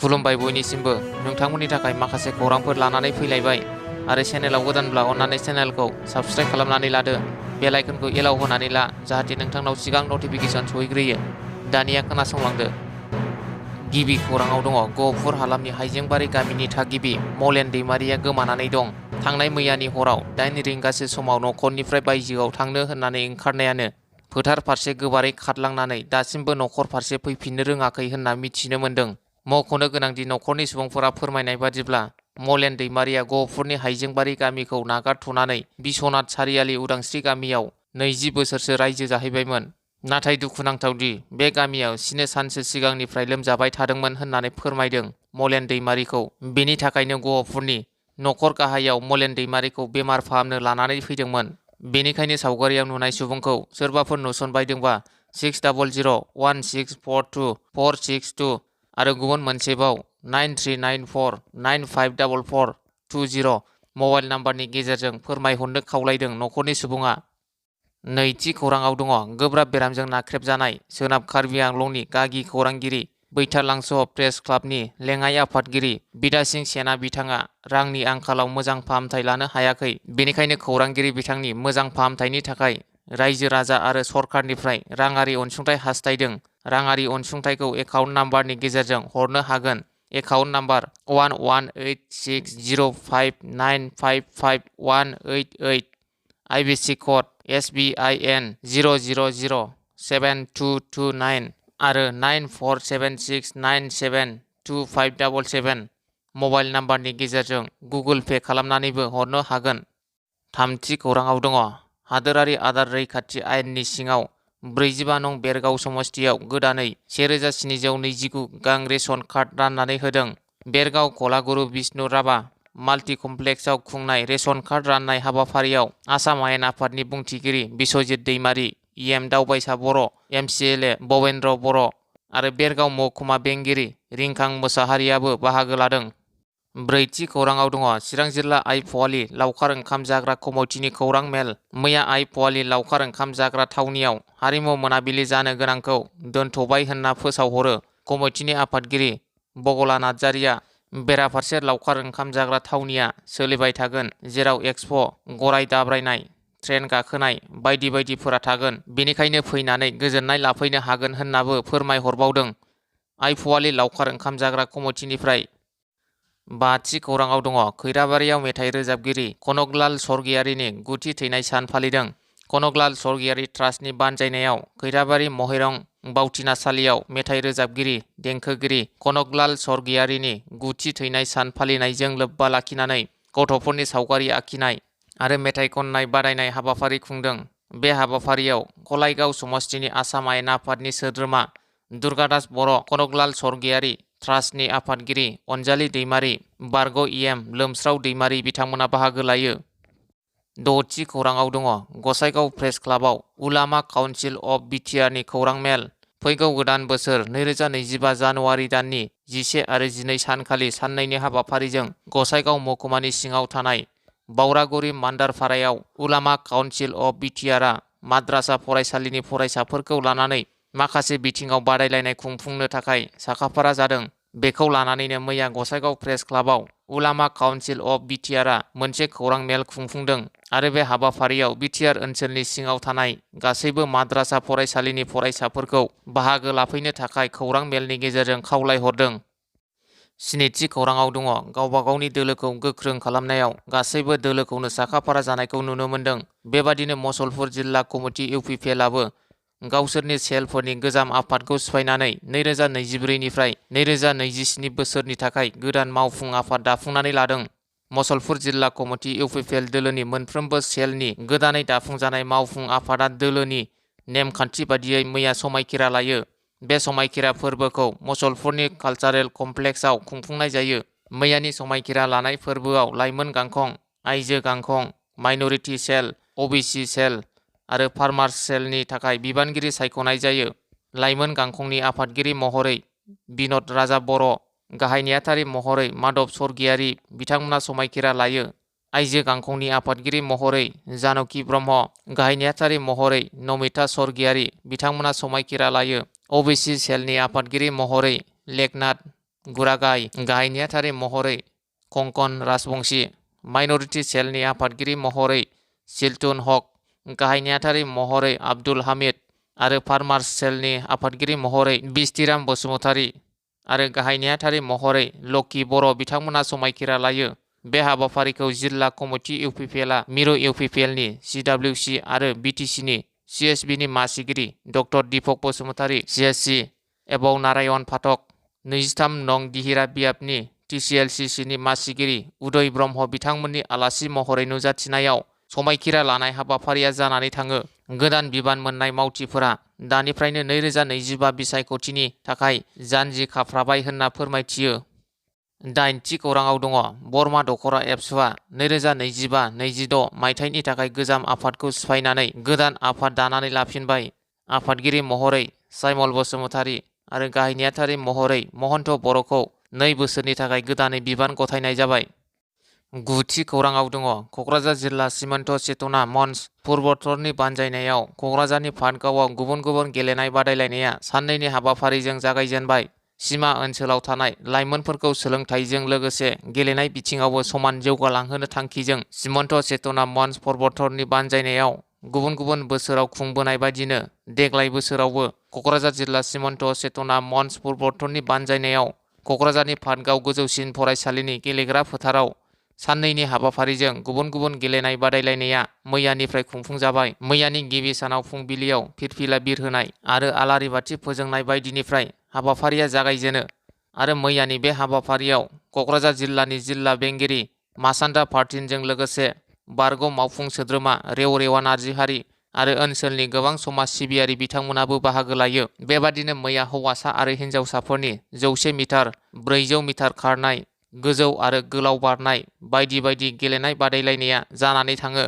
खुलुमबाय बयनिसिमबो नोंथांमोननि थाखाय माखासे खौरांफोर लानानै फैलायबाय आरो चेनेलाव गोदानब्ला अन्नानै चेनेलखौ साबस्क्राइब खालामनानै लादो बेल आइकनखौ एलाव होनानै ला जाहाथे नोंथांनाव सिगां नटिफिकेसन सहैग्रोयो। दानिया खोनासंलांदो। गिबि खौराङाव दङ गहपुर हालामनि हाइजेंबारि गामिनि थागिबि मलेन दैमारिया गोमानानै दं। थांनाय मैयानि हराव 8 रिंगासो समाव नखरनिफ्राय बायजोआव थांनो होननानै ओंखारनायानो फोथार फारसे गोबारै खारलांनानै दासिमबो नखर फारसे फैफिननो रोङाखै होनना मिथिनो मोन्दों। मख'नो गोनांदि नखरनि सुबुंफोरा फोरमायनाय बादिब्ला मलेन दैमारिया गहपुरनि हाइजेंबारि गामिखौ नागारथ'नानै बिश्वनाथ सारियालि उदांस्रि गामियाव 20 बोसोरसो रायजो जाहैबायमोन। नाथाय दुखुनांथावदि बे गामियाव 7 सानसो सिगांनिफ्राय लोमजाबाय थादोंमोन होननानै फोरमायदों मलेन दैमारिखौ। बेनि थाखायनो गहपुरनि नखर गाहायाव मलेन दैमारिखौ बेमार फाहामनो लानानै फैदोंमोन। बेनिखायनो सावगारियाव नुनाय सुबुंखौ सोरबाफोर नुसनबायदोंबा 6000-1642462 आरो गुबुन मोनसेबाव 9394954420 मबाइल नाम्बारनि गेजेरजों फोरमायहरनो खावलायदों नखरनि सुबुङा। नैथि खौराङाव दङ गोब्राब बेरामजों नाख्रेबजानाय सोनाब कार्बि आंलंनि गागि खौरांगिरि बैथालांस' प्रेस क्लाबनि लेङाइ आफादगिरि बिदासिं सेना बिथाङा रांनि आंखालाव मोजां फाहामथाय लानो हायाखै। बेनिखायनो खौरांगिरि बिथांनि मोजां फाहामथायनि थाखाय रायजो राजा आरो सरकारनिफ्राय राङारि अनसुंथाइ हास्थायदों। राङारि अनसुंथाइखौ एकाउन्ट नाम्बारनि गेजेरजों हरनो हागोन। एकाउन्ट नाम्बार 118605955188 आइबिसि कड SBIN 0007229 आरो 9476972577 मबाइल नाम्बारनि गेजेरजों गुगोल पे खालामनानैबो हरनो हागोन। थामथि खौराङाव दङ हादोरारि आदार रैखाथि आयेननि सिङाव 45 नं बेरगाव समस्तियाव गोदानै 1729 गां रेशन कार्ड राननानै होदों। बेरगाव कलागुरु बिष्णु राभा माल्टि कमप्लेक्सआव खुंनाय रेशन कार्ड राननाय हाबाफारियाव आसाम आयेन आफादनि बुंथिगिरि बिश्वजित दैमारि, EM दावबायसा बर', MCLA बबेन्द्र बर' आरो बेरगाव महकुमा बेंगिरि रिंखां मोसाहारियाबो बाहागो लादों। ब्रैथि खौराङाव दङ चिरां जिल्ला आइ फवालि लावखार ओंखाम जाग्रा कमिटिनि खौरां मेल। मैया आइ फवालि लावखार ओंखाम जाग्रा थावनियाव हारिमु मोनाबिलि जानो गोनांखौ दोनथ'बाय होनना फोसावहरो कमिटिनि आफादगिरि बगला नार्जारिया। बेराफारसे लावखार ओंखाम जाग्रा थावनिया सोलिबाय थागोन, जेराव एक्सप', गराय दाब्रायनाय, ट्रेन गाखोनाय बायदि बायदिफोरा थागोन। बेनिखायनो फैनानै गोजोननाय लाफैनो हागोन होननाबो फोरमायहरबावदों आइ फवालि लावखार ओंखाम जाग्रा कमिटिनिफ्राय। बाथि खौराङाव दङ खैराबारियाव मेथाइ रोजाबगिरि कनकलाल स्वर्गियारिनि 9थि थैनाय सान फालिदों। कनकलाल स्वर्गियारि ट्रास्टनि बानजायनायाव खैराबारि महिरं बावथिनासालियाव मेथाइ रोजाबगिरि देंखोगिरि कनकलाल स्वर्गियारिनि 9थि थैनाय सान फालिनायजों लोब्बा लाखिनानै गथ'फोरनि सावगारि आखिनाय आरो मेथाइ खननाय बादायनाय हाबाफारि खुंदों। बे हाबाफारियाव गलायगाव समस्तिनि आसाम आयेन आफादनि सोद्रोमा दुर्गादास बर', कनकलाल स्वर्गियारि ट्रास्टनि आफादगिरि अनजालि दैमारि, बारग' EM लोमस्राव दैमारि बिथांमोना बाहागो लायो। द'थि खौराङाव दङ गसाइगाव प्रेस क्लाबाव उलामा काउन्सिल अफ बिटिआरनि खौरां मेल। फैगौ गोदान बोसोर 2025 जानुवारि दाननि 11 आरो 12 सानखालि साननैनि हाबाफारिजों गसाइगाव महकुमानि सिङाव थानाय बावरागुरि मान्दारपारायाव उलामा काउन्सिल अफ बिटिआरआ माद्रासा फरायसालिनि फरायसाफोरखौ लानानै माखासे बिथिङाव बादायलायनाय खुंफुंनो थाखाय साखाफारा जादों। बेखौ लानानैनो मैया गसाइगाव प्रेस क्लाबाव उलामा काउन्सिल अफ बिटिआरआ मोनसे खौरां मेल खुंफुंदों आरो बे हाबाफारियाव बिटिआर ओनसोलनि सिङाव थानाय गासैबो माद्रासा फरायसालिनि फरायसाफोरखौ बाहागो लाफैनो थाखाय खौरां मेलनि गेजेरजों खावलायहरदों। स्निथि खौराङाव दङ गावबा गावनि दोलोखौ गोख्रों खालामनायाव गासैबो दोलोखौनो साखाफारा जानायखौ नुनो मोन्दों। बेबादिनो मसलपुर जिल्ला कमिटि UPPLआबो गावसोरनि सेलफोरनि गोजाम आफादखौ सिफायनानै 2024 निफ्राय 2027 बोसोरनि थाखाय गोदान मावफुं आफाद दाफुंनानै लादों। मसलपुर जिल्ला कमिटि UPPL दोलोनि मोनफ्रोमबो सेलनि गोदानै दाफुंजानाय मावफुं आफादा दोलोनि नेमखान्थि बादियै मैया समायखिरा लायो। बे समायखिरा फोरबोखौ मसलपुरनि कालचारेल कमप्लेक्सआव खुंफुंनाय जायो। मैयानि समायखिरा लानाय फोरबोआव लाइमोन गांखं, आइजो गांखं, माइनरिटि सेल, OBC सेल आरो फार्मार्स सेलनि थाखाय बिबानगिरि सायख'नाय जायो। लाइमोन गांखंनि आफादगिरि महरै बिन'द राजा बर', गाहाय नेहाथारि महरै माधब स्वर्गियारि बिथांमोना समायखिरा लायो। आइजो गांखंनि आफादगिरि महरै जानकि ब्रह्म, गाहाय नेहाथारि महरै नमिता स्वर्गियारि बिथांमोना समायखिरा लायो। OBC सेलनि आफादगिरि महरै लेकनाथ गुरागाय गाहाय नेहाथारि महरै कंकन राजबंशी, माइनरिटि सेलनि आफादगिरि महरै सिल्टुन हक, गाहाय नेहाथारि महरै आब्दुल हामिद आरो फार्मार्स सेलनि आफादगिरि महरै बिस्तिराम बसुमतारी आरो गाहाय नेहाथारि महरै लकी बर' बिथांमोना समायखिरा लायो। बे हाबाफारिखौ जिल्ला कमिटि इउपिपिएलआ मिरु इउपिपिएलनि सिडब्लिउसि आरो बिटिसिनि सिएसबिनि मासिगिरि डक्टर दीपक बसुमतारी, सिएससि एबाव नारायण फाथक, 23 नं दिहिरा बियाबनि टिसिएलसिसिनि मासिगिरि उदय ब्रह्म बिथांमोननि आलासि महरै नुजाथिनायाव समायखिरा लानाय हाबाफारिया जानानै थाङो। गोदान बिबान मोननाय मावथिफोरा दानिफ्रायनो 2025 बिसायख'थिनि थाखाय जानजि खाफ्राबाय होनना फोरमायथियो। 8 थि खौराङाव दङ। बरमा दख'रा एबसुआ 2025-26 मायथाइनि थाखाय गोजाम आफादखौ सिफायनानै गोदान आफाद दानानै लाफिनबाय। आफादगिरि महरै साइमल बसुमतारी आरो गाहाय नेहाथारि महरै महन्त बर'खौ 2 बोसोरनि थाखाय गोदानै बिबान गथायनाय जाबाय। 9 थि खौराङाव दङ। क'क्राझार जिल्ला सिमन्त चेतना मन्च पुर्वतरनि बानजायनायाव क'क्राझारनि पाटगावआव गुबुन गुबुन गेलेनाय बादायलायनाया साननैनि हाबाफारिजों जागायजेनबाय। सिमा ओनसोलाव थानाय लाइमोनफोरखौ सोलोंथाइजों लोगोसे गेलेनाय बिथिङावबो समान जौगालांहोनो थांखिजों सिमन्त चेतना मन्च पुर्वतरनि बानजायनायाव गुबुन गुबुन बोसोराव खुंबोनाय बायदिनो देग्लाय बोसोरावबो क'क्राझार जिल्ला सिमन्त चेतना मन्च पुर्वतरनि बानजायनायाव क'क्राझारनि पाटगाव गोजौसिन फरायसालिनि गेलेग्रा फोथाराव साननैनि हाबाफारिजों गुबुन गुबुन गेलेनाय बादायलायनाया मैयानिफ्राय खुंफुंजाबाय। मैयानि गिबि सानाव फुंबिलियाव फिरफिला बिरहोनाय आरो आलारि बाथि फोजोंनाय बायदिनिफ्राय हाबाफारिया जागायजेनो आरो मैयानि बे हाबाफारियाव क'क्राझार जिल्लानि जिल्ला बेंगिरि मासान्दा पार्टिनजों लोगोसे बारग' मावफुं सोद्रोमा रेवरेवा नार्जिहारि आरो ओनसोलनि गोबां समाज सिबियारि बिथांमोनाबो बाहागो लायो। बेबादिनो मैया हौवासा आरो हिन्जावसाफोरनि 100 मिटार, 400 मिटार खारनाय, गोजौ आरो गोलाव बारनाय बायदि बायदि गेलेनाय बादायलायनाया जानानै थाङो।